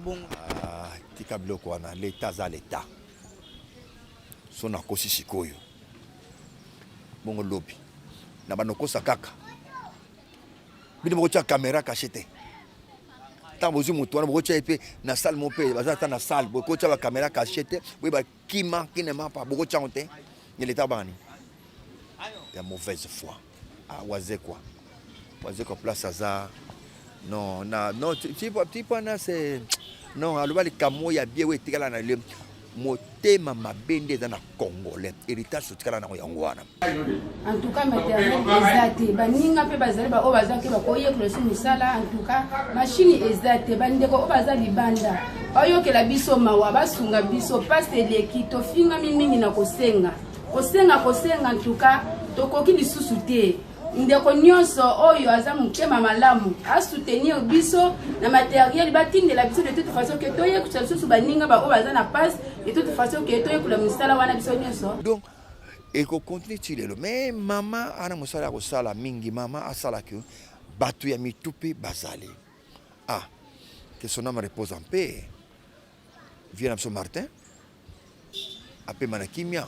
bongo. Ah, tika biloko wana, leta aza leta. So nakosi sikoyo bongo lobi na banokosa kaka bino bokotia caméra caché te. Ntango bozwi moto wana, bokotia ye mpe na salle mo mpe baza ata na salle, bokotia bacaméra caché te, boyeba kima kinema pa bokotia yango te. Ni leta bani ya mauvaise foi. Ah, Wazekwa, Wazekwa place aza non na non tipo wana, c'est non. Aloba likambo ya bie oyo etikala na le motema mabe nde eza na Congolais, héritage totikala nango yango wana. En tout cas, matériel eza te. Baninga mpe bazali baoyo baza te, bakoyekola so mosala. En tout cas, machine eza te. Bandeko oyo baza libanda bayokela biso mawa, basunga biso. Pasi eleki, tofingami mingi na kosenga, kosenga, kosenga. En tout cas, tokoki lisusu te. Ndeko nyonso oyo aza motema malamu asoutenir biso na matériel, batindela biso, de toute façon ke toyekolisa lisusu baninga baoyo baza na pasi, de toute façon ke toyekola mosala wana biso nyonso. Donc ekocontinue ti lelo. Mais mama ana mosala ya kosala mingi. Mama asalaki, bato ya mitu mpe bazali. Ah, que son âme repose en paix, vieux na biso Martin apema na kimia.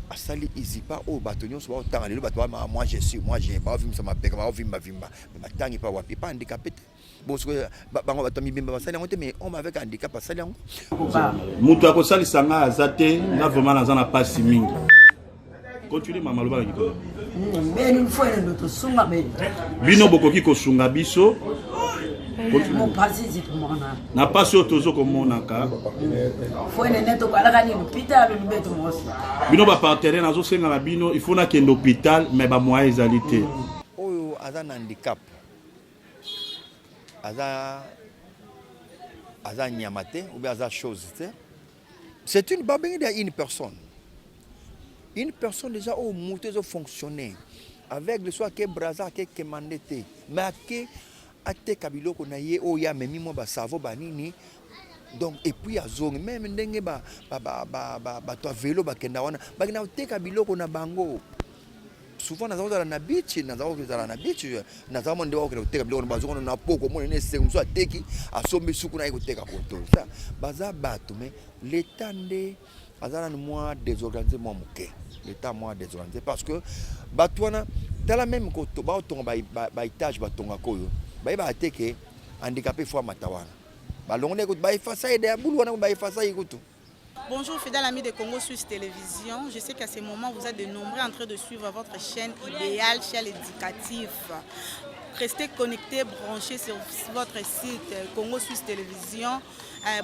Asali ISIPA oyo bato nyonso baotanga lelo. Bato bama moi je suis, moi je baovimbisa mapeka, baovimbavimba, mais batangi mpa wapi? Pa handicapé te. Bon, sikoyo bango bato ya mibimba basali yango te, mais homme avec handicap asali yango. Moto akosalisa ngai aza te. Nga vraiment naza na pasi mingi. Continue mama, loba na kitoko. Beni mfwele ndo tosunga beni. Bino bokoki kosunga biso. Mopasi zitumona. Na pasi oyo tozo komonaka. Fwele ne tokalaka nini hôpital lubeto mosi. Bino bapartenaire, nazosenga na bino, il faut nakende hôpital, mais bamoyen ezali te. Oyo aza na handicap aza nyama te ou bien aza chose te. C'est une, babengi dia une personne, une personne déjà oyo moto ezofonctionner aveugle, so ake Braza, ake kemande te, mais ake ateka biloko na ye oyo amemi mwa basavo banini. Donc et puis azongi même ndenge bato ya velo bakenda wana, bakenda koteka biloko na bango. Souvent naza kozala na beach, naza kozala na beach, naza mona nde bakokende koteka biloko na bazongo na poko. Omona nde esengo mosusu, ateki, asombi suku na ye koteka koto. Baza bato, mais l'état nde aza nanu mwa désorganisé, mwa moke l'état mwa désorganisé, parce que bato wana, tala même baotonga baétage, batongaka oyo bayebaka te ke handicapé faut amata wana. Balongoli kutu, baefasa ye ya bulu wana, baefasa ye kutu. Bonjour fidèles amis de Congo Suisse Télévision. Je sais qu'à ce moment, vous êtes de nombreux en train de suivre votre chaîne idéale, chaîne éducative. Restez connectés, branchés sur votre site Congo Suisse Télévision.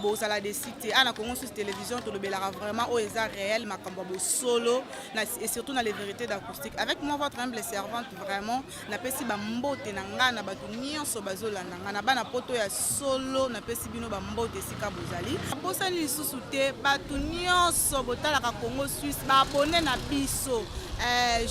Bozala des sites ah, na Congo Suisse Télévision, tolobelaka vraiment oyo eza réel, makambo ya bosolo et surtout na les vérités d'acoustique. Avec moi, votre humble servante, vraiment napesi bambote na ngai na bato nyonso bazolanda ngai na bana poto ya solo. Napesi bino bambote esika bozali. Bosani lisusu te, bato nyonso botalaka Congo Suisse, baabonnés na biso,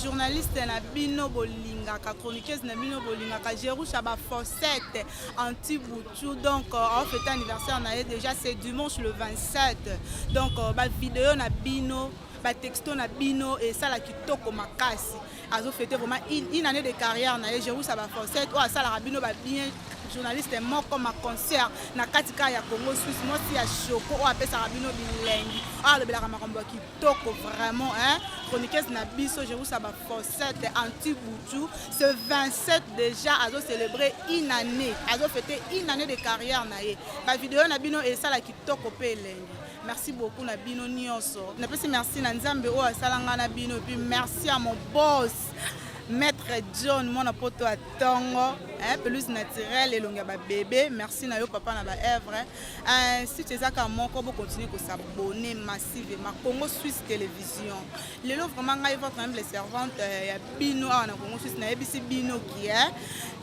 journaliste na bino bolingaka, chroniqueuse na bino bolingaka, Jerusha Bafosette anti-butu. Donc aofete anniversaire na ye déjà, c'est dimanche le 27. Donc bavideo na bino, batexto na bino esala kitoko makasi. Azofete vraiment une année de carrière na ye, Jerusa Bafosette oyo asalaka bino babien, journaliste moko ma concert na kati kaka ya Congo Suisse, mwasi ya shoko oyo apesaka bino bilengi, oyo alobelaka makambo ya kitoko vraiment, hein? Chroniqueuse na biso Jerusa Bafosette anti butu, ce 27 déjà azocélébrer une année, azofete une année de carrière na ye. Bavideo na bino esala kitoko mpe elengi. Merci beaucoup na bino nyonso. Napesi merci na Nzambe oyo asala ngai na bino, et puis merci à mon boss, maître John, mwana poto ya ntongo, pelouse naturelle, elongi ya babebe. Merci na yo papa na baœuvre. Site eza kaka moko, bocontinue kos'abonner massivement, Congo Suisse Télévision. Lelo vraiment ngai, votre humble servante ya bino awa na Congo Suisse, nayebisi bino ki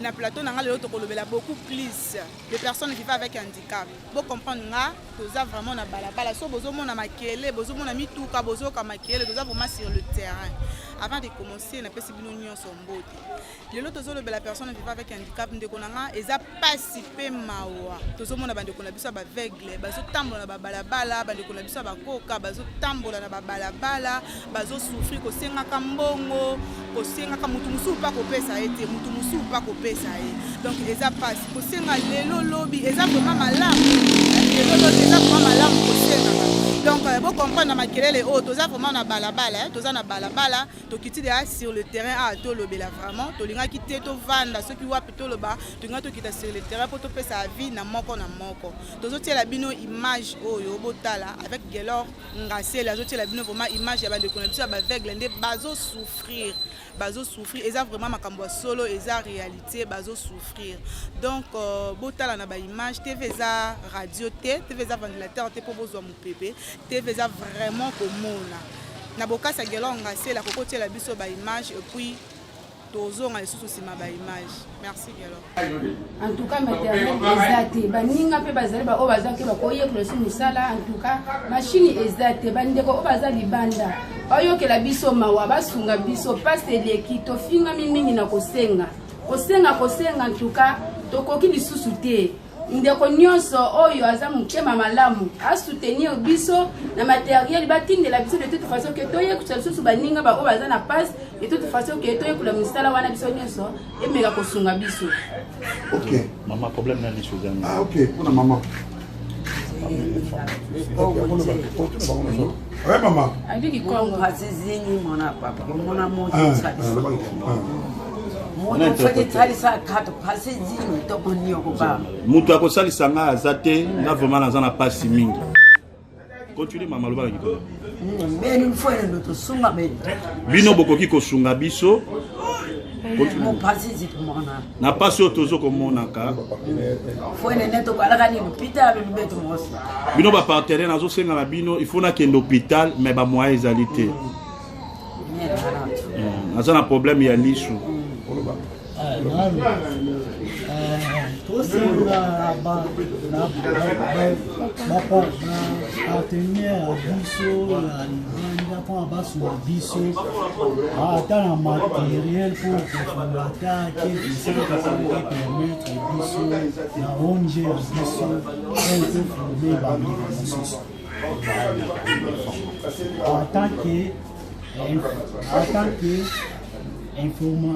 na plateau na ngai lelo tokolobela beaucoup plus de personnes vivant avec handicap. Bocomprendre nga, toza vraiment na balabala, so bozomona makele, bozomona mituka, bozoyoka makele, toza vraiment sur le terrain. Avant de commencer, napesi bino nyonso mbote. Lelo tozolobela personne vivant avec handicap. Ndeko na nga, eza pasi mpe mawa. Tozomona bandeko na biso ya baaveugle bazotambola na babalabala, bandeko na biso ya bakoka bazotambola na babalabala, bazosouffrir, kosengaka mbongo, kosengaka. Motu mosusu mpa kopesa ye te, motu mosusu mpa kopesa ye. Donc eza pasi kosenga lelo lobi, eza vraiment malamu. Donc eza vraiment malamu kosengaka. Donc euh, bo comprendre na makelele oyo toza vraiment na balabala, eh, toza na balabala, tokiti deja sur le terrain awa tolobela vraiment, tolingaki te tovanda soki wapi toloba, tolingaki tokita sur le terrain mpo topesa avis na moko na moko. Tozotiela bino image oyo botala avec Gelor Ngasele azotiela bino vraiment image ya bandeko na biso ya baveugle nde bazo souffrir. Bazo souffrir eza vraiment makambo ya solo eza realite bazo souffrir donc euh, botala na ba image TV eza radio te TV eza ventilateur te mpo bozwa mopepe TV eza vraiment komona na bokasi ya Gelor Ngasela kokotiela biso ba image et puis tozonga lisusu nsima ba image merci Gelor. En tout cas matériel eza te, baninga mpe bazali baoyo baza ke bakoyekola so mosala. En tout cas mashini eza te, bandeko oyo baza libanda bayokela biso mawa, basunga biso, mpasi eleki, tofingami mingi na kosenga kosenga kosenga. En tout cas tokoki lisusu te. Ndeko nyonso oyo aza motema malamu asoutenir biso na materiel, batindela biso de toute façon ke toyekolisa lisusu baninga baoyo baza na pasi, de toute façon ke toyekola mosala wana biso nyonso emeka kosunga biso. Ok. Mama, problème na liso eza nini? Ah ok, mpona mama. Ouais, mama. Abiki Kongo. Pasizingi mona papa mona moto Ah, tsalisa. ah, ah. Moto foti tsalisa khato pasizingi tokonioko ba. Moto akosalisa ngai aza te, nga vraiment naza na pasi mingi. Continue mama, loba na kitoko. Beni mfwene ndo tosunga beni. Bino bokoki kosunga biso. Mo pasizingi mona. Na pasi oyo tozo komonaka. Fwene ne tokalaka ni lupita ya lubetu mosi. Bino ba partenaire nazosenga na bino, il faut nakende hôpital mais ba moyen ezali te. Naza na problème ya lisu. Tosenga bapartenaire ya biso ya libanda mpona basunga biso ata na materiel mpo kofunga ata ke bisika epermettre biso na ONG ya biso mpo toforme bandeko mosusu en tant que en tant que informa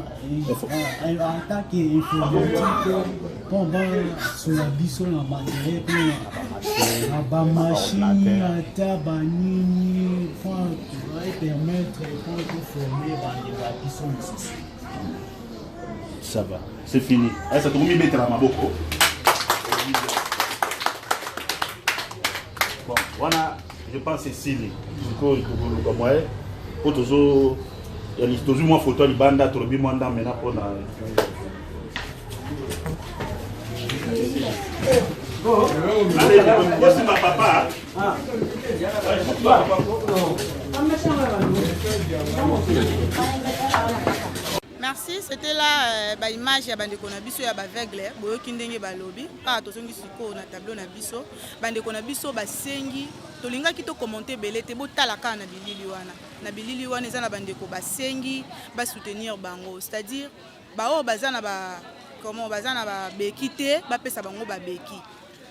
en tant que informatique mpo basunga biso na materiel mpo na bamashini ata banini mpo epermettre mpo toforme bandeko ya biso mosusu. Ça va, c'est fini. Esa tokomibetela maboko. Bon, wana je pense esili. Sikoyo tokoluka moyen mpo tozo tozwi mwa foto ya libanda, tolobi mwa ndambe na mpona. Allez, bosimba papa. Merci, c'était là euh, ba image ya bandeko na biso ya baveugle, boyoki ndenge balobi. Kaka tozongi sikoyo na tableau na biso, bandeko na biso basengi, tolingaki tokommente ebele te, botala kaka na bilili wana. Na bilili wana eza na bandeko basengi basoutenir bango, c'est-à-dire baoyo baza na ba comment, baza na babeki te, bapesa bango babeki,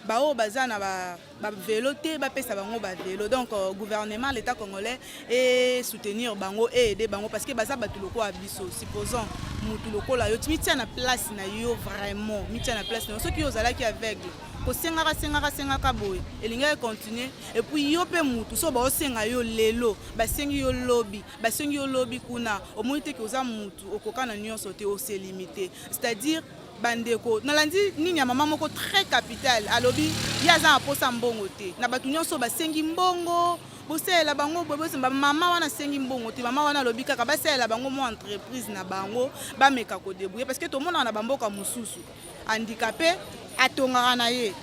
baoyo baza na ba bavelo te, bapesa bango bavelo. Donc euh, gouvernement, l'état congolais e soutenir bango e aider bango parce que baza bato lokola biso. Supposons mutu lokola yo, mitia na place na yo, vraiment mitia na place na yo. Soki yo ozalaki aveugle, kosengaka sengaka sengaka boye elingaki continuer. Et puis yo mpe mutu so baosenga yo lelo, basengi yo lobi, basengi yo lobi kuna, omoni te ke oza mutu okoka na nyonso te, ose limité. C'est-à-dire bandeko, nalandi nini ya mama moko très capital, alobi ye aza na posa mbongo te. Na bato nyonso basengi mbongo, bosalela bango boye, bosemba, mama wana asengi mbongo te. Mama wana alobi kaka basalela bango mwa entreprise na bango, bameka kodébrouiller, parce que tomonaka na bamboka mosusu handicapé atongaka na ye,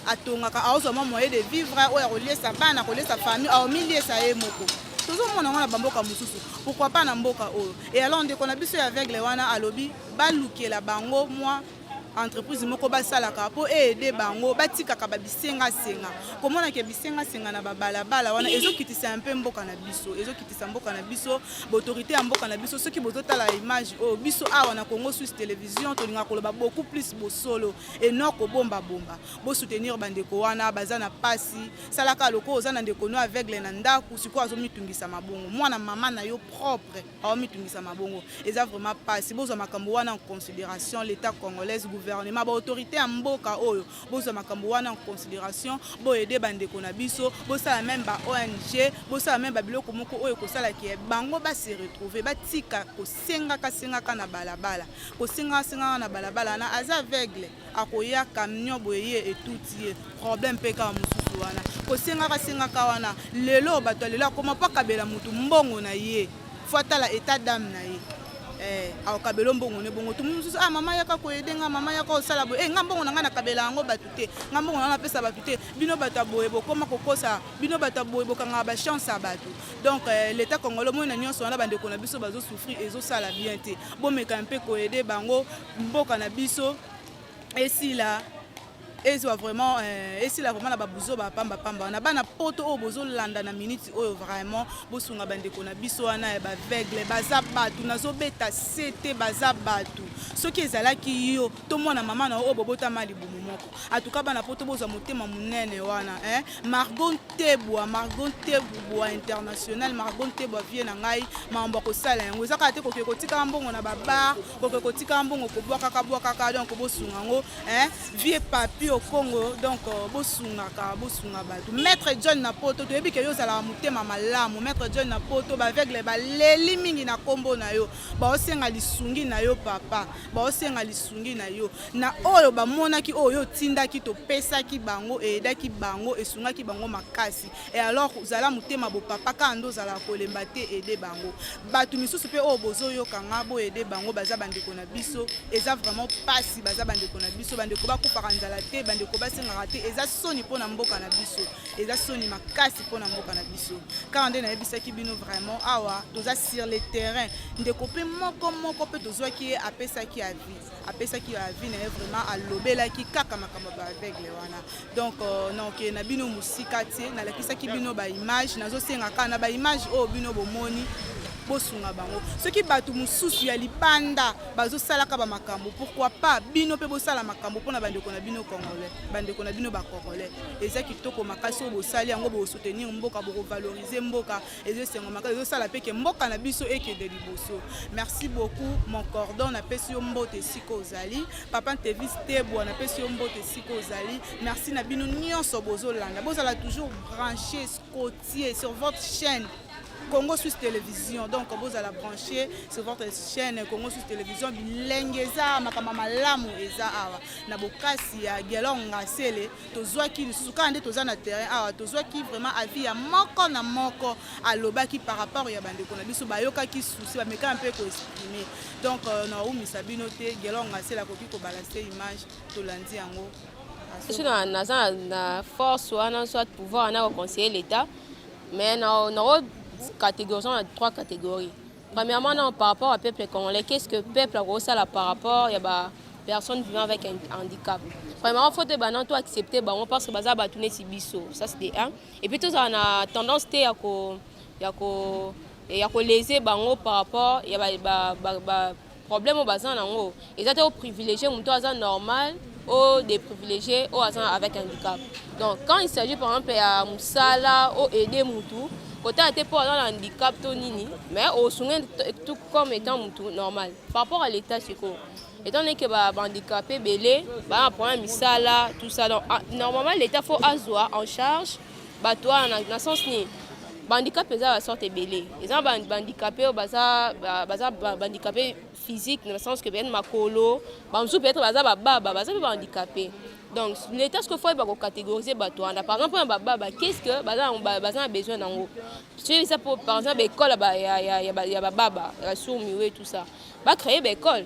atongaka, aozwa mwa moyen de vivre oyo akoliesa bana, akoliesa famille, aomiliesa ye moko. Tozomona yango na bamboka mosusu, pourquoi pas na mboka oyo? Et alors ndeko na biso ya aveugle wana alobi balukela bango mwa entreprise moko basalaka mpo eaider bango, batikaka babisengasenga. Komonaka bisengasenga na babalabala wana ezokitisa mpe mboka na biso, ezokitisa mboka na biso. Baautorité ya mboka na biso, soki bozotala image oyo, biso awa na Congo Suisse Télévision tolingaka koloba beaucoup plus bosolo et non kobombabomba. Bosoutenir bandeko wana baza na pasi. Salaka lokola oza na ndeko no aveugle na ndako, sikoyo azomitungisa mabongo, mwana mama na yo propre aomitungisa mabongo, eza vraiment pasi. Bozwa makambo wana en considération, l'état congolaise, gouvernement. gouvernement, baautorité ya mboka oyo, bozwa makambo wana en considération, boaider bandeko na biso, bosala même ba ONG, bosala même babiloko moko oyo ekosalaki bango base retrouver, batika kosengaka sengaka na balabala, kosengaka sengaka na balabala. Na aza aveugle, akoya camion boye, ye etuti ye, problème mpe kaka mosusu wana, kosengaka sengaka wana. Lelo bato ya lelo akoma mpo akabela motu mbongo na ye, faut atala état d'âme na ye. Akokabela mbongo ne bongo to mosusu: "Ah, mama, yaka koaider nga, mama, yaka kosala boye." Nga mbongo na ngai nakabela yango bato te, nga mbongo na ngai napesa bato te. Bino bato ya boye bokoma kokosa, bino bato ya boye bokangaka bachance ya bato. Donc l'État congolais, omoni na nyonso wana bandeko na biso bazosouffrir, ezosala bien te. Bomeka mpe koaider bango, mboka na biso esila, ezwa vraiment, esila vraiment na babuzo bapambapamba na bana poto oyo bozolanda na miniti oyo. Vraiment, bosunga bandeko na biso wana ya baaveugle, baza bato. Nazobeta se te, baza bato. Soki ezalaki yo to mwana mama na oyo bobotama libumu moko, atuka bana poto, bozwa motema monene wana, eh? Margot Ntebwa, Margot Ntebwa international, Margot Ntebwa, vie na ngai, makambo ya kosala yango eza kaka te koke kotikaka mbongo na babar, koke kotikaka mbongo, kobwakaka bwakaka. Donc bosunga yango, eh? Vie papi Okongo. Donc bosungaka, bosunga bato. Maître John na poto, toyebi ke yo ozalaka motema malamu. Maître John na poto, baaveugle baleli mingi na nkombo na yo, baosenga lisungi na yo papa, baosenga lisungi na yo na oyo bamonaki, oyo otindaki, topesaki bango, eaidaki bango, esungaki bango makasi. Et alors ozala motema bopapa kaka nde ozalaka kolemba te, aide bango. Bato misusu mpe oyo bozoyokanga, boaider bango, baza bandeko na biso. Eza vraiment pasi, baza bandeko na biso. Bandeko bakufaka nzala te, bandeko basengaka te. Eza soni mpona mboka na biso, eza soni makasi mpona mboka na biso. Kaka nde nayebisaki bino, vraiment awa toza sur le terrain. Ndeko mpe moko moko mpe tozwaki ye, apesaki avis, apesaki avis na ye, vraiment alobelaki kaka makambo ya baaveugle wana. Donc naokende na bino mosika te, nalakisaki bino baimage. Nazosenga kaka na baimage oyo bino bomoni, bosunga bango. Soki bato mosusu ya libanda bazosalaka bamakambo, pourquoi pas bino mpe bosala makambo mpona bandeko na bino congolais, bandeko na bino bacongolais? Eza kitoko makasi oyo bosali yango, bosoutenir mboka, bokovaloriser mboka. Ezosenga makasi, ezosala mpe ke mboka na biso ekende liboso. Merci beaucoup mon cordon, napesi yo mbote esika ozali. Papa Ntevis Tebwa, napesi yo mbote esika ozali. Merci na bino nyonso bozolanda, bozala toujours branché, scotché sur votre chaîne Congo Suisse Télévision. Donc bozala branché sur votre chaîne Congo Suisse Télévision. Bilenge eza makambo malamu, eza awa na bokasi ya Gelor Ngasele. Tozwaki lisusu kaka nde toza na terrain awa, tozwaki vraiment avis ya moko na moko, alobaki par rapport ya bandeko na biso, bayokaki souci, bamekaka mpe koexprimer. Donc naumisa bino te, Gelor Ngasele akoki kobalancer image, tolandi yango. So naza na force wana, soit pouvoir wana koconseiller l'État, mais nao catégorie na trois catégories. Premièrement, non, par rapport au peuple congolais, qu'est-ce que peuple akosala par rapport ya ba personnes vivant avec un handicap? Premièrement, faut te bana to accepter bango parce que baza bato neti biso, ça c'est de un. Et puis tozala na tendance te ya koléser bango par rapport ya ba problème oyo baza nango. Eza te oprivilégie moto aza normal, o déprivilégié oyo aza avec handicap. Donc quand il s'agit par exemple ya mosala, o aider mutu, kotala te mpo aza na handicap to nini, mais osunga tout comme étant mutu normal. Par rapport à l'État sikoyo, étant donné que bahandicapé ebele baa na problème misala, tout ça, donc normalement l'État faut azwa en charge bato wana. Na sens nini? Bahandicap eza basorte ebele. Eza bahandicapé oyo baza bahandicapé physique, na sens que peut-être makolo, bamosusu peut-être baza bababa, baza mpe bahandicapé. Donc l'État ce que faut yeba kocatégoriser bato wana. Par exemple, mpona bababa, qu'est ce que baza na besoin nango? Soki eza par exemple école ya bababa, ya sourds-muets, tout ça, bacréer baécole.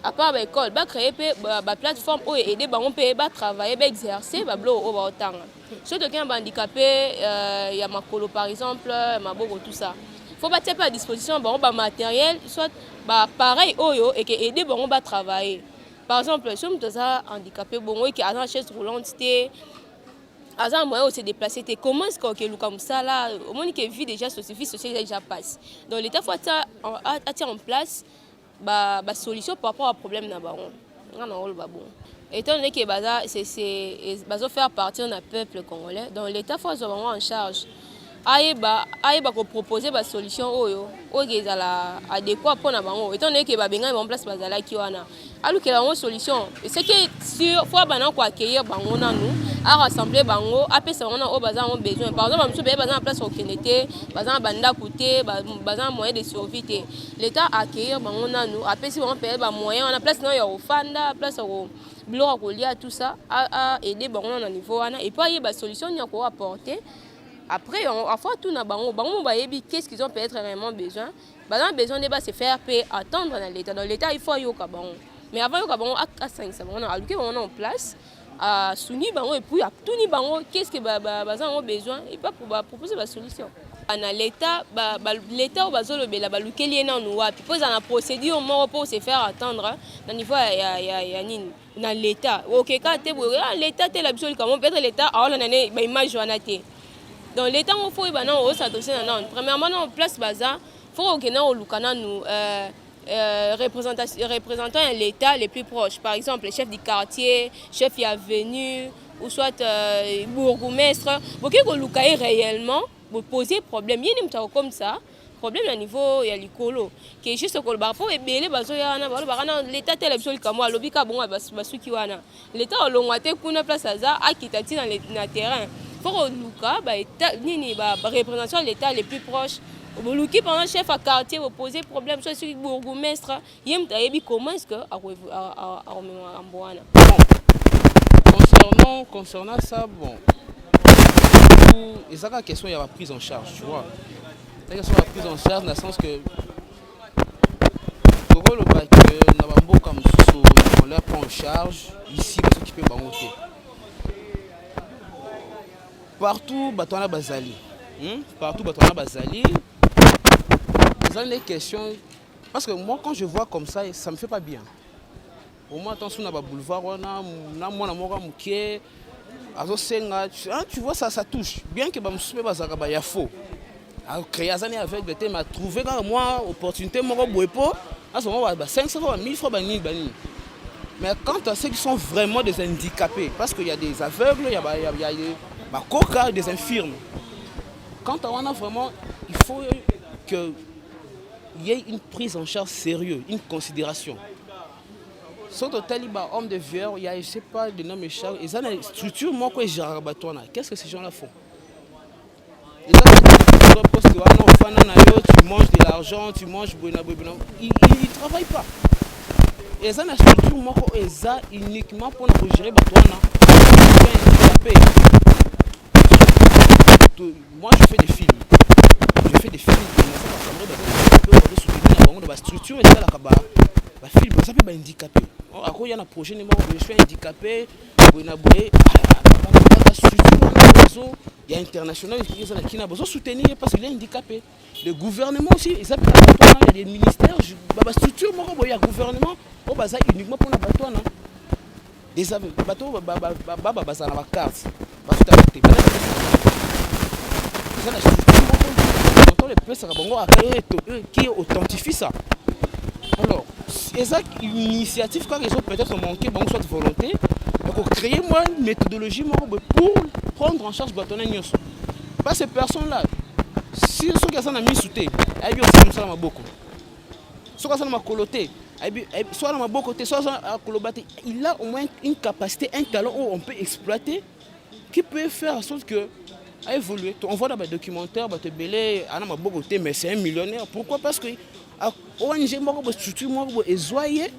À part baécole, bacréer mpe baplateforme oyo aide bango mpe batravailler, baexercer babiloko oyo baotanga. Soki tokei na bahandicapé ya makolo par exemple, ya maboko, tout ça, faut batia mpe à disposition bango bamatériel, soit baappareil oyo eke aide bango batravailler. Par exemple, soki moto aza handicapé bongo, eke aza na chaise roulante te, aza na moyen ose déplacer te, comment est ce que okeluka mosala? Omoni ke vie déjà, vie sociale eza déjà passe. Donc l'État faut atia en place basolution par rapport à problème na bango. Nga na oloba bon, étant donné que baza bazofaire partir na peuple congolais, donc l'État faut azwa bango en charge, ayeba kopropose basolution oyo ezala adéquat mpona bango, étant donné ke babengani bango place bazalaki wana. Alukela bango solution. Ce qui est sûr, faut abanda ko accueillir bango nanu, a rassembler bango, apesa bango na oyo baza yango besoin. Par exemple, bamosusu baye baza na place kokende te, baza na bandako te, baza na moyen de survie te. L'État accueillir bango nanu, apesi bango peut-être ba moyen wana, place nayo ya kofanda, place ya ko biloko ya kolia, tout ça, a aider bango na niveau wana et puis ayeba solution nini ako apporter. Après, afo atuna bango, bango mo bayebi qu'est-ce qu'ils ont peut-être réellement besoin. Baza na besoin nde ba se faire pe attendre na l'État. Donc l'État il faut ayoka bango. Mais avant ayoka bango, asangisa bango na aluki bango na en place, asungi bango et puis atuni bango qu'est-ce que baza nango besoin et pas pour ba proposer ba solution. Na l'État, l'État oyo bazolobela balukeli ye nanu wapi mpo eza na procédure moko mpo se faire attendre na niveau ya nini na l'État. Okeka te boye, ah, l'État te la biso likambo, peut-être l'État aolanda ne ba image wana te. Donc l'État ngo faut oyeba nanu os'adresser na nanu. Premièrement nanu place baza, faut okende koluka nanu représentant ya l'État les plus proches. Par exemple, chef du quartier, chef ya avenue ou soit bourgmestre. Boke koluka ye réellement, boposer problème. Ye nde moto akokomisa problème na niveau ya likolo. Ke juste kolobaka mpo ebele bazoya wana balobaka na l'État tela biso likambo, alobi kaka bongo basuki wana. L'État olongwa te kuna place aza, akita ntina na terrain. Faut koluka ba état nini ba représentation ya l'État les plus proches. Boluki pendant chef ya quartier, boposer problème, soit soki bourgmestre, ye moto ayebi comment est-ce que akomema makambo wana. Bon, concernant ça, bon, ezaka question ya ba prise en charge, tu vois. La question ya prise en charge dans le sens que tokoloba que na bamboka mosusu on leur prend en charge, ici bazokipe bango te. Partout bato wana bazali, Partout bato wana bazali, eza nde question. Parce que moi, quand je vois comme ça, ça me fait pas bien. Au moins, attention na ba boulevard wana na mwana moko moke azosenga, tu vois, ça touche bien que bamosusu mpe bazalaka ba ya faux acréer, aza ne aveugle te, mais atrouve kaka mwa opportunité moko boye mpo azonga ba 500 francs, ba 1000 francs, banini banini. Mais quant à ceux qui sont vraiment des handicapés, parce qu'il y a des aveugles, il y a des bakoka, des infirmes, quant à wana, vraiment, il faut que il y ait une prise en charge sérieuse, une considération. Soki totali ba homme de vieur, il y a, je sais pas, de nom échange, eza na structure moko egéraka bato wana. Qu'est-ce que ces gens là font? Eza poste wana, ofanda na yo, tu manges de l'argent, tu manges boye na boye boye. Il travaille pas. Eza na structure moko oyo eza uniquement mpona kogérer bato wana handicapé. Moi, je fais des films, je fais des films, bazosoutenir na bango na bastructure esalaka bafilm, baza mpe bahandicapé. Akoya na projet ne moko boye, je suis handicapé boye na boye, bastructure wana bazo ya international eza na kina bazosoutenir parce qu'il est handicapé. Le gouvernement aussi eza mpe na bato wana, ya des ministères, bastructure moko boye ya gouvernement oyo baza uniquement mpona bato wana. Bato baba bazala na bacarte, bafutaka te, eza na structure moko epesaka bango qui authentifie ça. Alors eza initiative kaka ezo peut-être manquer bango, soit volonté ya kocréer mwa méthodologie moko boye pour prendre en charge bato wana nyonso. Parce que personne là, si soki aza na misu te, ayebi osala mosala maboko, soki aza na makolo te, soit na maboko te, soit aza akoloba te, il a au moins une capacité, un talent où on peut exploiter, qui peut faire en sorte que a évoluer. On voit dans les documentaires bato ebele ana maboko te, mais c'est un millionnaire. Pourquoi? Parce que ONG moko, structure moko ezwa ye,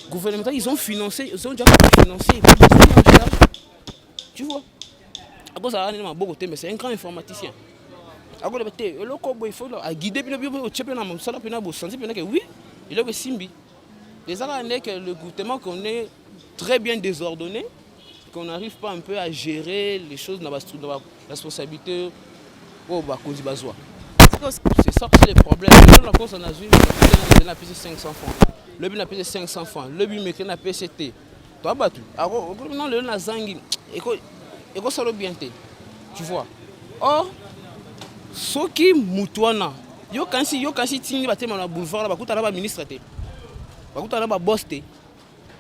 gouvernemental, ils ont financé, ils ont déjà financé et puis ils ont en charge, tu vois. Akozala nini maboko te, mais c'est un grand informaticien. Akoloba te eloko boye, il faut aguide bino, bino otie mpe na mosala mpe na bosanti mpena ke oui, eloko esimbi. Eza kaka nde que le gouvernement, qu'on est très bien désordonné, qu'on n'arrive pas un peu à gérer les choses na baresponsabilité oyo bakonzi bazwa. C'est ça, c'est le problème. Lelo na kosa nazwi napesi 500 francs, lobi napesi 500 francs, lobi meke napesi te. To bato non, lelo nazangi, ekosala bien te, tu vois. Or soki mutu wana yokanisi tindi batema na boulevard, bakutana baministre te, bakutana baboss te.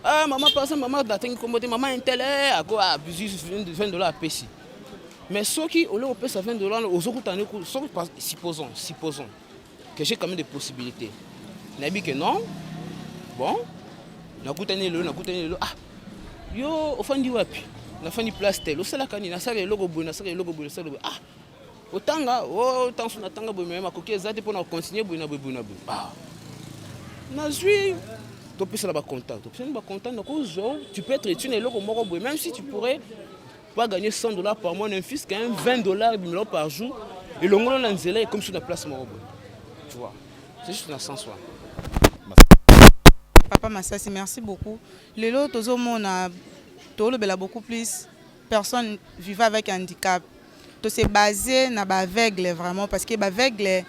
Ah, mama, par exemple, mama natangi kombo te, mama intel ako 20 $ apesi. Mais soki olie opesa 20 $, ozokutana soki, supposons que j'ai quand même des possibilités, nayebi que non, bon. Nakutani lelo, nakutani lelo, ah, yo ofandi wapi? Nafandi place tel. Osalaka nini? Nasala eloko boye, nasala eloko boye, nasala boye. Ah, otanga? O ntango so natanga boye, me makoki eza te mpona kocontinue boye na boye, boye na boye. Ah, nazwi, topesana bacontact, topesani bacontact, nakozwa, tu peux être utile na eloko moko boye, même si tu pourrais pas gagner 100 $ par mois, ne fût-ce qu'un 20 $ ebimela par jour, elongolo na nzela, ekomi so na place moko boye, tu vois, c'est juste na sens wana. Papa Masasi, merci beaucoup. Lelo tozomona, tolobela beaucoup plus personnes vivant avec handicap. To se basé na ba aveugle vraiment, parce que ba aveugle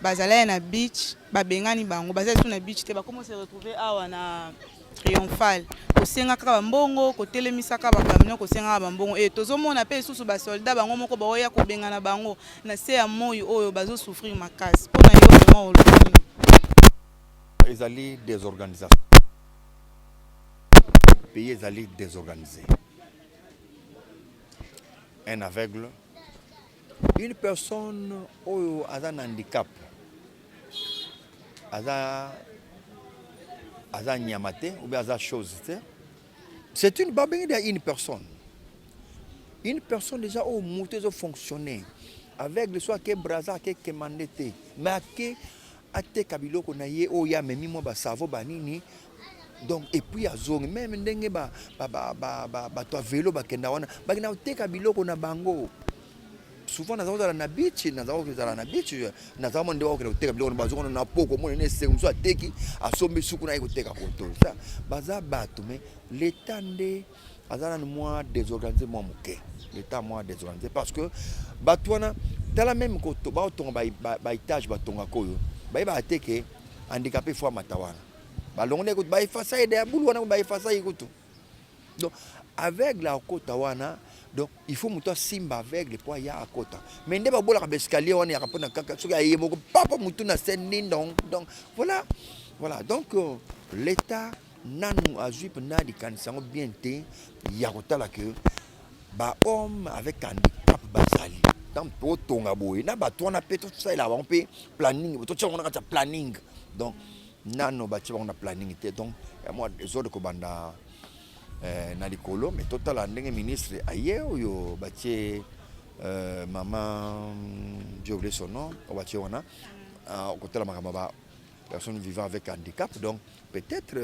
bazala na beach, babengani bango, baza lisusu na beach te, bakoma se retrouver awa na Triomphal, kosengaka bambongo, kotelemisaka bacamion, kosengaka bambongo. E tozomona mpe lisusu basoldat bango moko baoya kobengana bango na se ya moi oyo, bazosouffrir makasi. Mpo na yo vraiment, olobi nini? Ezali désorganisation, pays ezali désorganisé. Un aveugle, une personne oyo aza na handicap, aza nyama te ou bien aza chose te. C'est une, babengi déjà une personne, une personne déjà oyo moto ezofonctionner. Aveugle so ake Braza, ake kemande te, mais ake ateka biloko na ye oyo amemi, mwa basavon, banini, donc et puis azongi. Même ndenge bato ya velo bakenda wana, bakenda koteka biloko na bango. Souvent naza kozala na beach, naza kozala na beach, naza mona nde bakokende koteka biloko na bazokona na poko. Omona ne esengo, mosusu ateki, asombi suku na ye koteka koto. Ça baza bato, mais l'État nde aza nanu mwa désorganisé, mwa moke. L'État mwa désorganisé, parce que bato wana, tala, même baotonga baétage, batongaka oyo bayebaka te ke handicapé faut amata wana. Balongoli kutu, baefasa ye ya bulu wana, baefasa ye kutu. Donc aveugle akota wana, donc il faut moto asimba aveugle mpo aya akota. Mais nde babolaka baescalier wana, yaka mpona kaka soki aye moko papa motu na se nini. Donc voilà. Donc l'État nanu azwi mpenza likanisi yango bien te ya kotala ke bahomme avec handicap bazali. Donc totonga boye na bato wana mpe, tosalela bango mpe planning, totia bango na kati ya planning. Donc nano batie bango na planning te. Donc ya mwa désordre kobanda na likolo. Mais totala ndenge ministre aye oyo batie, mama, j'ai oublié son nom, oyo batie wana kotala makambo ba personne vivant avec handicap. Donc peut-être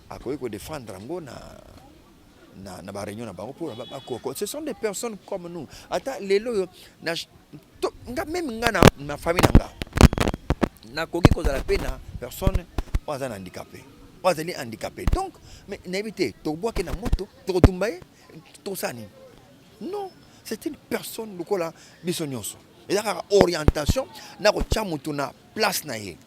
akoki kodéfendre yango na baréunion na bango mpo bakoko. Ce sont des personnes comme nous. Ata lelo oyo nga, même nga na famille na nga, nakoki kozala mpe na personne oyo aza na handicapé, oyo azali handicapé. Donc mais nayebi te, tobwake na moto, tokotumba ye, tosala nini? Non, c'est une personne lokola biso nyonso. Eza kaka orientation na kotia moto na place na ye.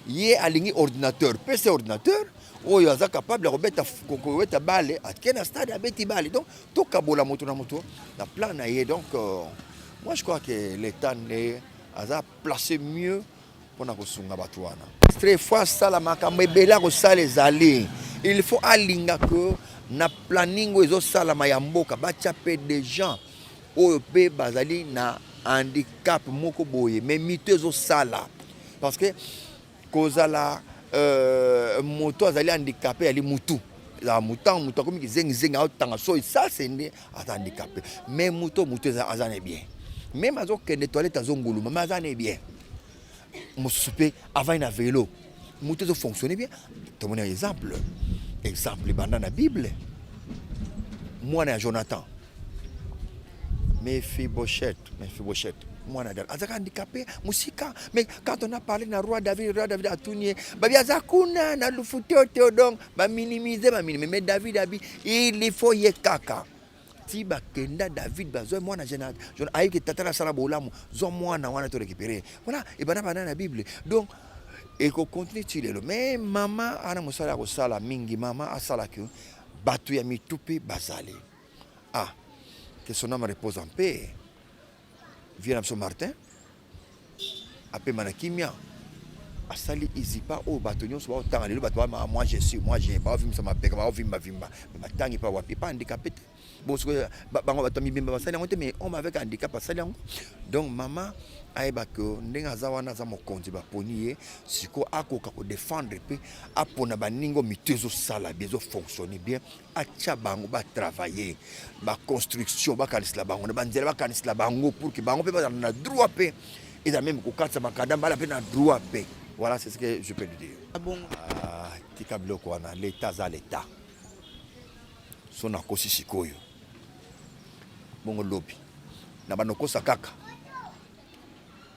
Ye alingi ordinateur, pesa ordinateur. Oyo aza capable ya kobeta bale, ake na stade, abeti bale. Donc tokabola moto na moto na plan na ye. Donc moi je crois que l'État nde aza placé mieux mpona kosunga bato wana. Très fois asala makambo ebele akosala, ezali il faut alinga ke na planning oyo ezosalama ya mboka, batia mpe des gens oyo mpe bazali na handicap moko boye, mais mito ezosala. Parce que kozala moto azali handicapé, ali mutu ezala motango, moto akomi kizengizengi, aotanga soki sase nde aza handicapé. Mais moto aza na bien, même azokende toilette, azonguluma, mais aza na bien. Mosusu mpe avandi na velo, moto ezofonctionne bien. Tomoni exemple ebanda na Bible, mwana ya Jonathan, Mephibosheth. Mephibosheth, mwana David, azalaka handicapé mosika. Mais quand on a parlé na roi David, roi David atuni ye, babi aza kuna na lufu te. Donc baminimize, baminimize, mais David abi il faut ye kaka ti bakenda. David bazwa mwana, ayebi ke tata nasala bolamu, zwa mwana wana to récupéré. Voilà, ebanda banda na Bible. Donc ekocontinue ti lelo. Mais mama ana mosala ya kosala mingi. Mama asalaki bato ya mitu mpe bazali. Ah, que son âme repose en paix, vieux na biso Martin, apema na kimia. Asali ISIPA oyo bato nyonso baotanga lelo, bato ba moi je suis, moi je, baovimbisa mapeka, baovimbavimba, batangi pa wapi? Pa handicapé te. Bon, sikoyo bango bato ya mibimba basali yango te, mais homme avec handicap asali yango. Donc mama ayeba ke ndenge aza wana, aza mokonzi, baponi ye sikoyo akoka kodefendre mpe apona baninga mito ezosala bien, ezofonctionne bien, atya bango batravaille baconstruction, bakanisela bango na banzela, bakanisela bango pour que bango mpe bazala na droit, mpe eza même kokatisa makada mbala mpe na droit mpe. Voilà, c'est ce que je peux lui dire. Bongo. Ah, tika biloko wana, l'état aza l'état. So nakosi sikoyo, bongo lobi na banokosa kaka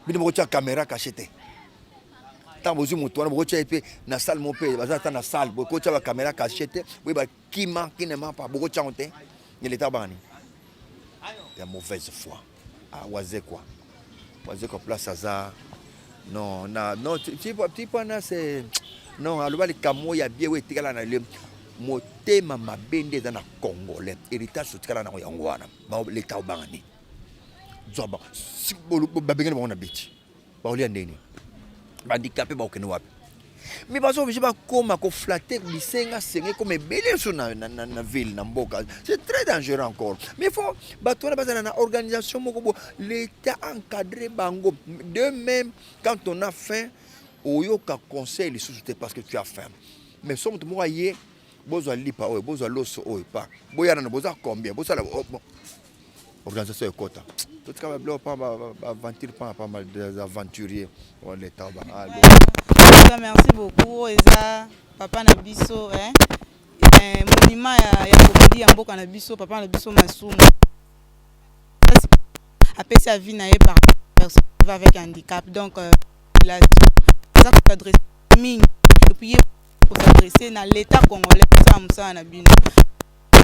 bino. Bokotia caméra cachée te. Ntango bozwi moto wana, bokotia ye mpe na salle mo mpe baza ata na salle, bokotia bacaméra cachée te. Boyeba kima kinema pa bokotia yango te. Ye leta bangani ya mauvaise foi. Ah, Wazekwa, Wazekwa place aza non na non ti wana, c'est non. Aloba likambo ya bien oyo etikala na le motema mabe nde eza na Congolais, héritage totikala nango yango wana. Leta obanga nini? Zwa babengani bango na biti, bakolia ndeni? Bahandicapé bakokende wapi? Mais baza obligé bakóma koflatter, bisenga senga ekóma ebele so na ville, na mboka. C'est très dangereux encore, mais faut bato wana bazala na organisation moko bo l'état encadré bango. De même, quand on a faim, oyoka conseil lisusu te parce que tu as faim. Mais so moto moko aye, bozwa lipa oyo, bozwa loso oyo, pa boya nano, boza combien, bosala bon organisation ekota. Totika babiloko pa baaventure, pa pa des aventuriers l'état ba. Merci beaucoup. Eza papa na biso, hein? Eh, monument ya comédie ya mboka na biso, papa na biso Masumu apesi avis na ye par personne avec handicap. Donc aza koadresse mingi et puis ye kos'adresse na l'état congolais: kosala mosala na bino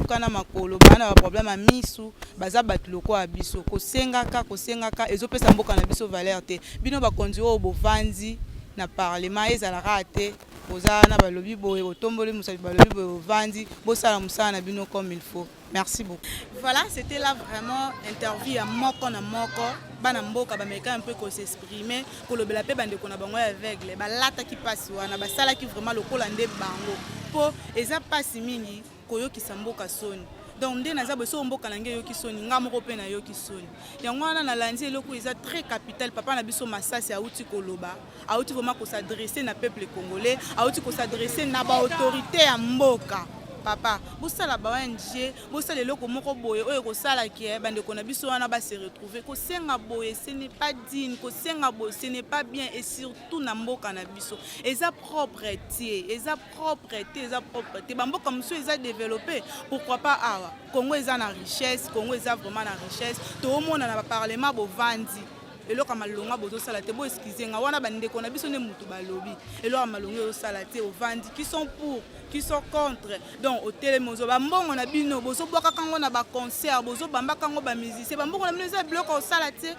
kana makolo, baa na baproblème ya misu, baza bato lokola biso. Kosengaka, kosengaka ezopesa mboka na biso valeur te. Bino bakonzi oyo bovandi na parlement, ezalaka te boza wana, balobi boye, otomboli mosapi, balobi boye, ovandi. Bosala mosala na bino comme il faut. Merci beaucoup. Voilà, c'était là vraiment interview ya moko na moko. Bana mboka bameka mpe kos'exprimer, kolobela mpe bandeko na bango ya aveugle balataki mpasi wana, basalaki vraiment lokola nde bango, mpo eza mpasi mingi koyokisa mboka soni. Donc nde naza boye, soki mboka na ngai eyoki soni, nga moko mpe nayoki soni. Yango wana nalandi eloko eza très capital. Papa na biso Masasi awuti koloba, awuti vraiment kos'adresse na peuple congolais, awuti kos'adresse na baautorité ya mboka. Papa, bosala ba ONG, bosala eloko moko boye oyo ekosalaki bandeko na biso wana base retrouver. Kosenga boye, ce n'est pas digne. Kosenga boye, ce n'est pas bien, et surtout na mboka na biso eza propre te, eza propre te, eza propre te. Bamboka mosusu eza développé, pourquoi pas awa? Congo eza na richesse, Congo eza vraiment na richesse. Toomona na baparlement bovandi, eloko ya malonga bozosala te. Bo excuse nga wana, bandeko na biso nde motu balobi eloko ya malonga ezosala te. Ovandi, qui sont pour, qui sont contre, donc otelemi, ozwa bambongo na bino, bozobwakaka yango na baconcert, bozobambaka yango bamusicien. Bambongo na bino eza biloko osala te.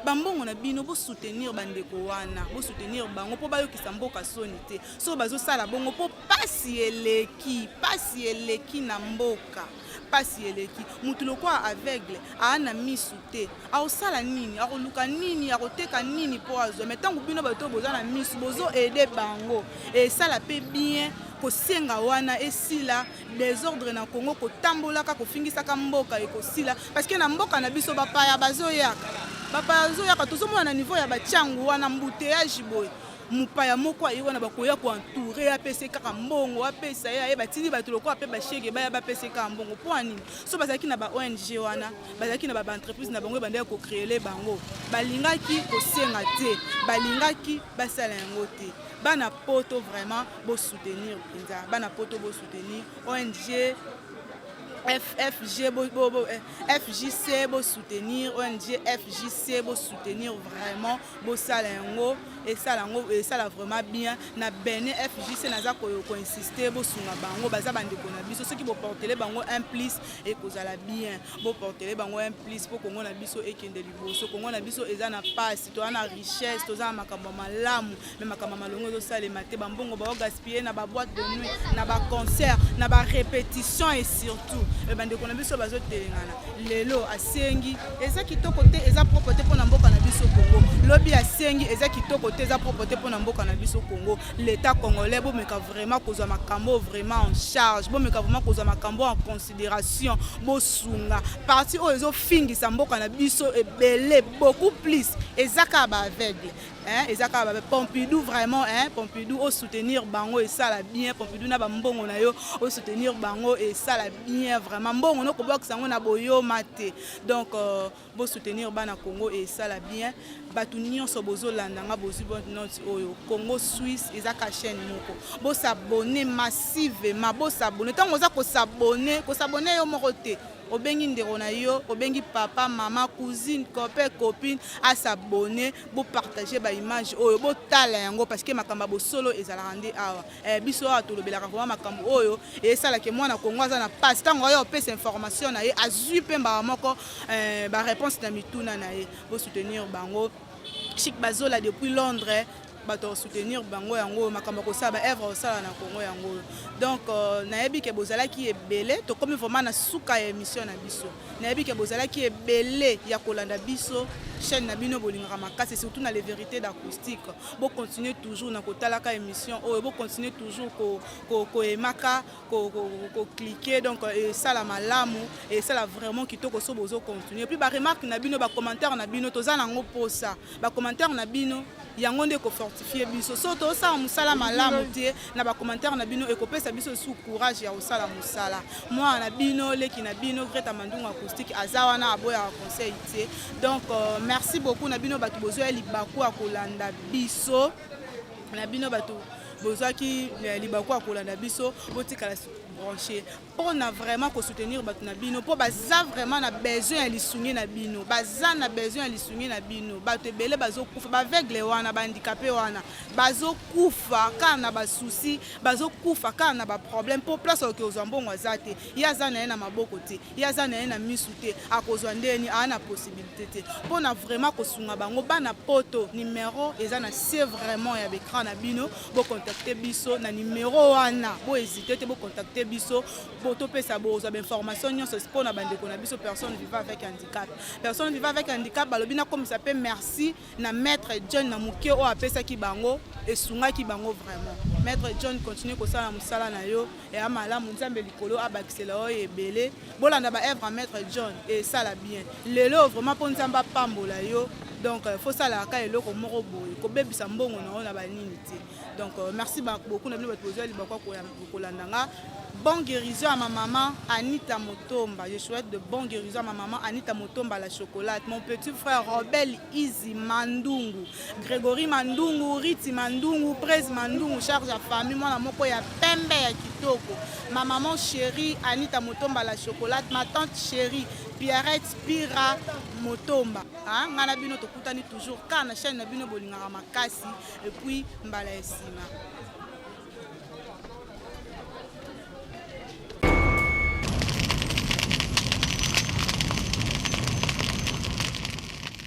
Bambongo na bino, bosoutenir bandeko wana, bosoutenir bango mpo bayokisa mboka soni te. So bazosala bongo mpo pasi eleki, pasi eleki na mboka, pasi eleki. Motu lokola aveugle, aa na misu te, akosala nini? Akoluka nini? Akoteka nini mpo azwa? Mais ntango bino bato oyo boza na misu bozoaider bango, esala mpe bien. Kosenga wana esila, désordre na Congo, kotambolaka kofingisaka mboka ekosila, parce que na mboka na biso bapaya bazoyaka, bapaya bazoyaka. Tozomona na niveau ya batiangu wana, embouteillage boye, mopaya moko aye wana, bakoya koentourer, apesa kaka mbongo, apesa ye, aye batindi bato lokola mpe bashege, baya bapesa kaka mbongo. Mpo ya nini? So bazalaki na ba ONG wana, bazalaki na baentreprise na bango ebandaki kocréer bango, balingaki kosenga te, balingaki basala yango te. Bana Poto, vraiment bosoutenir mpenza bana Poto, bosoutenir ONG FFG, bo, bo, bo, FJC, bosoutenir ONG FJC, bosoutenir vraiment, bosala yango, esala yango, esala vraiment bien. Na bene FJC, naza koinsiste, bosunga bango, baza bandeko na biso. Soki boportele bango un plus, ekozala bien. Boportele bango un plus mpo Kongo na biso ekende liboso. Kongo na biso eza na pasi. Toza na richesse, toza na makambo ya malamu, mais makambo ya malongo ezosalema te. Bambongo baogaspille na baboîte de nuit, na baconcert, na barépétition, et surtout bandeko na biso bazotelengana. Lelo asengi, eza kitoko te, eza propre te mpona mboka na biso Kongo. Lobi asengi, eza kitoko. kitoko te, eza propre te mpona mboka na biso Congo. L'État congolais, bomeka vraiment kozwa makambo vraiment en charge, bomeka vraiment kozwa makambo en considération, bosunga parti oyo ezofingisa mboka na biso ebele beaucoup plus. Eza kaka baaveugle, hein, eza kaka ba Pompidou vraiment, hein, Pompidou osoutenir bango esala bien. Pompidou na bambongo na yo, osoutenir bango esala bien vraiment. Mbongo no kobwakisa yango na boyoma te. Donc bosoutenir bana Congo esala bien. Bato nyonso bozolanda nga, bozwi note oyo, Congo Suisse eza ka chaîne moko. Bos'abonner massivement, bos'abonner. Ntango oza kos'abonner, kos'abonner yo moko te, obengi ndeko na yo, obengi papa, mama, cousine, copain, copine as'abonner. Bopartager baimage oyo, botala yango, parce que makambo ya bosolo ezalaka nde awa. Biso awa tolobelaka vraiment makambo oyo esalaka mwana Kongo aza na pasi. Ntango oyo opesa information na ye, azwi mpe mbala moko baréponse na mituna na ye. Bosoutenir bango. Chic Bazola depuis Londres, bato soutenir bango yango, makambo ya kosala, baœuvre kosala na Congo yango oyo. Donc nayebi ke bozalaki ebele. Tokomi vraiment na suka ya émission na biso. Nayebi ke bozalaki ebele ya kolanda biso, chaîne na bino bolingaka makasi, surtout na Les Vérités d'Acoustique. Bocontinue toujours na kotalaka émission oyo, bocontinue toujours koyemaka, kocliquer. Donc esala malamu, esala vraiment kitoko so bozocontinue. Puis baremarque na bino, bacommentaire na bino, toza nango mposa. Bacommentaire na bino yango nde ekofortifie biso. So tosala mosala malamu te na bacommentaire na bino, ekopesa biso su courage ya kosala mosala. Mwana na bino, leki na bino, Greta Mandungu Acoustique aza wana, aboyaka conseil te. Donc merci beaucoup na bino bato bozwa libaku ya kolanda biso, na bino bato bozwaki libaku ya kolanda biso. Botikala branché mpona vraiment kosoutenir bato na bino, mpo baza vraiment na besoin ya lisungi na bino, baza na besoin ya lisungi na bino. Bato ebele bazokufa, baaveugle wana, bahandicapé wana bazokufa kaka na basusi, bazokufa kaka na baproblème, mpo place oyoki kozwa mbongo aza te. Ye aza na ye na maboko te, ye aza na ye na misu te, akozwa ndeni? Aa na possibilité te. Mpona vraiment kosunga bango, bana Poto, numéro eza na se vraiment ya baécran na bino. Bocontacte biso na numéro wana, bohésite te, bocontacte biso po topesa, bozwa bainformation nyonso mpona bandeko na biso personne vivant avec handicap. Personne vivant avec handicap balobi nakomisa mpe merci na maître John na moke oyo apesaki bango, esungaki bango vraiment. Maître John, continue kosala mosala na yo eya malamu. Nzambe likolo abakisela oyo ebele. Bolanda baœuvre ya maître John, esala bien lelo vraiment, mpo Nzambe apambola yo. Donc faut salaka eloko moko boye, kobebisa mbongo na yo na banini te. Donc merci beaucoup na bino bato bozwa libakwa kolanda nga. Bon guérison à ma maman Anita Motomba. Je souhaite de bon guérison à ma maman Anita Motomba la chocolate. Mon petit frère Robel Easy Mandungu, Grégory Mandungu, Riti Mandungu, Prez Mandungu, charge à famille, moi na moko ya pembe ya kitoko. Ma maman chérie Anita Motomba la chocolate, ma tante chérie Pierrette Pira Motomba. Hein, nga na bino tokutani toujours ka na chaîne na bino bolingaka makasi, et puis mbala esima.